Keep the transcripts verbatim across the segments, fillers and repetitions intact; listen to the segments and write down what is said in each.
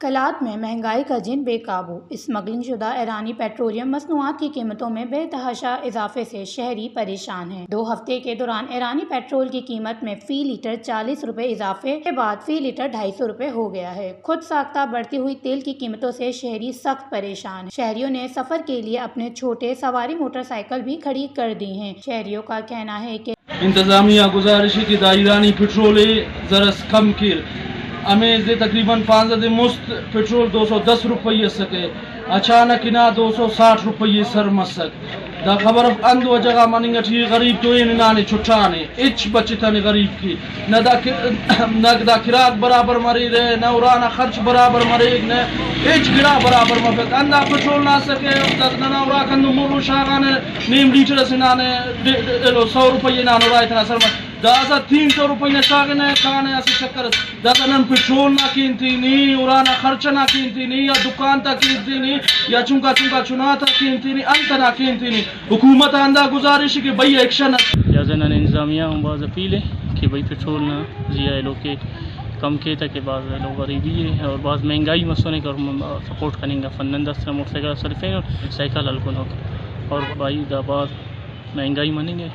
قلات میں مہنگائی کا جن بے قابو، اسمگلنگ شدہ ایرانی پیٹرولیم مصنوعات کی قیمتوں میں بے تحاشا اضافے سے شہری پریشان ہیں۔ دو ہفتے کے دوران ایرانی پیٹرول کی قیمت میں فی لیٹر چالیس روپے اضافے کے بعد فی لیٹر ڈھائی سو روپے ہو گیا ہے۔ خود ساختہ بڑھتی ہوئی تیل کی قیمتوں سے شہری سخت پریشان ہیں۔ شہریوں نے سفر کے لیے اپنے چھوٹے سواری موٹر سائیکل بھی کھڑی کر دی ہیں۔ شہریوں کا کہنا ہے کہ انتظامیہ گزارش ءِ کہ دا ایرانی پٹرول ءِ زرس کم کیر۔ ہمے دے تقریباً پانزدہ دے مست پٹرول دو سو دس روپئی ئسکہ، اچانک ہنا دو سو ساٹھ روپئی سر مسک۔ دا خبر اف انت وجہ غا مننگ ٹی غریب تو اے ہنانے چٹانے، ہچ بچتنے غریب کی۔ نہ دا کہ-، نہ دا کراک برابر مریرہ، نہ ارانا خرچ برابر مریک، نہ ہچ گڑا برابر مفک۔ ہندا پٹرول نا اسکہ، دا ننا اراک ہندن مون شاغانہ، نیم لیٹر ئسے ہنانہ، ڈے-، ڈے-، ایلو سو روپئی ہنانہ، اُرا ئے تینا سر مس۔ داسہ تین سو روپئی نا شاغنہ، کانہ اسہ چکر ئس۔ داسہ نن پٹرول نا کین تینی، ارانا خرچ ئنا کین تینی، یا دکان تا کین تینی، یا چنکا چنکا چنا تا کین تینی، انت ئنا کین تینی؟ حکومت آ ہندا گزارش ءِ کہ بھئی ایکشن ئس۔ لہٰذا نن انتظامیہ آن بھاز اپیل ءِ کہ بھئی پٹرول نا زیہا ایلو کہ کم کے تاکہ بھاز ایلو غریبی ءِ اور بھاز مہنگائی مسنے کہ اور سپورٹ کننگ افن۔ نن داسہ موٹر سائیکل آ سلفینن، سائیکل ہلکنن اور بھائی دا بھاز مہنگائی مننگ ءِ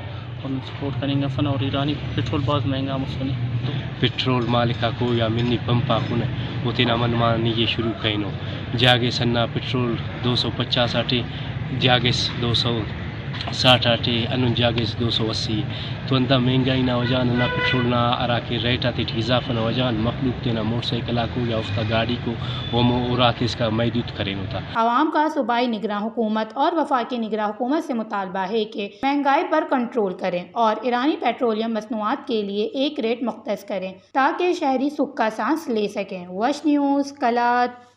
اور سپورٹ کننگ افن اور ایرانی پٹرول بھاز مہنگا مسنے۔ پٹرول مالک آکو یا منی پمپ آکو نے او تینا منمانی ءِ شروع کرینو۔ جاگہ اس ہندا پٹرول دو سو پچاس آٹے، جاگہ اس دو سو ساٹھ آٹے، ہندن جاگہ اس دو سو اسی۔ تو ہندا مہنگائی نا وجہ غان ہندا پٹرول نا ہراکہ ریٹ آتیٹی اضافہ نا وجہ غان مخلوق تینا موٹر سائیکل آکو یا اوفتا گاڑیکو او ہمو اُرا تے اسکا محدود کرینو تا۔ عوام کا صوبائی نگراں حکومت اور وفاقی نگراں حکومت سے مطالبہ ہے کہ مہنگائی پر کنٹرول کریں اور ایرانی پیٹرولیم مصنوعات کے لیے ایک ریٹ مختص کریں تاکہ شہری سکھ کا سانس لے سکیں۔ وش نیوز، قلات۔